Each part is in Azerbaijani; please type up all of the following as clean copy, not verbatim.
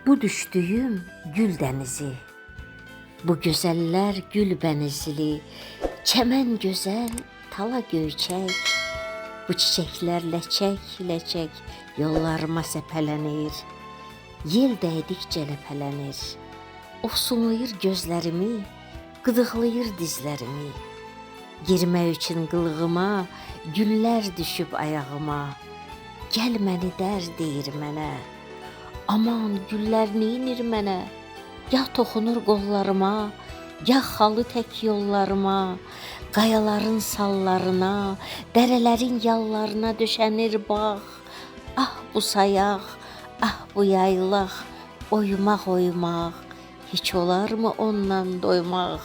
Bu düşdüyüm gül dənizi. Bu gözəllər gül bənizli, çəmən gözəl, tala göyçək. Bu çiçəklər ləçək-ləçək yollarıma səpələnir. Yel dəydikcə ləpələnir. Ofsunlayır gözlərimi, qıdıqlayır dizlərimi. Girmək üçün qılığıma, güllər düşüb ayağıma. Gəl məni dər deyir mənə. Aman güllər neynir mənə? Ya toxunur qollarıma, ya xalı tək yollarıma, qayaların sallarına, dərələrin yallarına döşənir bağ. Ah bu sayaq, ah bu yaylaq, oymaq oymaq, heç olarmı ondan doymaq?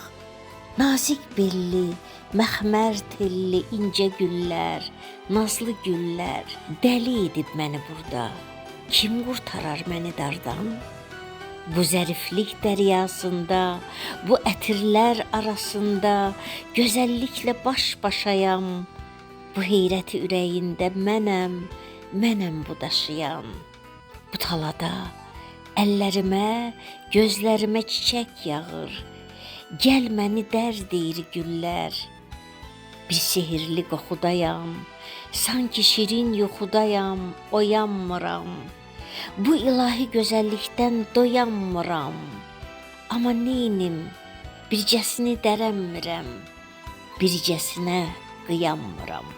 Nazik belli, məxmər telli incə güllər, nazlı güllər dəli edib məni burada. Kim qurtarar məni dardan? Bu zəriflik dəryasında, bu ətirlər arasında gözəlliklə baş-başayam. Bu heyrəti ürəyində mənəm, mənəm bu daşıyan. Bu talada əllərimə, gözlərimə çiçək yağır. Gəl məni dər deyir güllər. Bir sehirli qoxudayam, sanki şirin yuxudayam, oyanmıram. Bu ilahi gözəllikdən doyanmıram. Amma neynim, bircəsini dərənmirəm, bircəsinə qıyanmıram.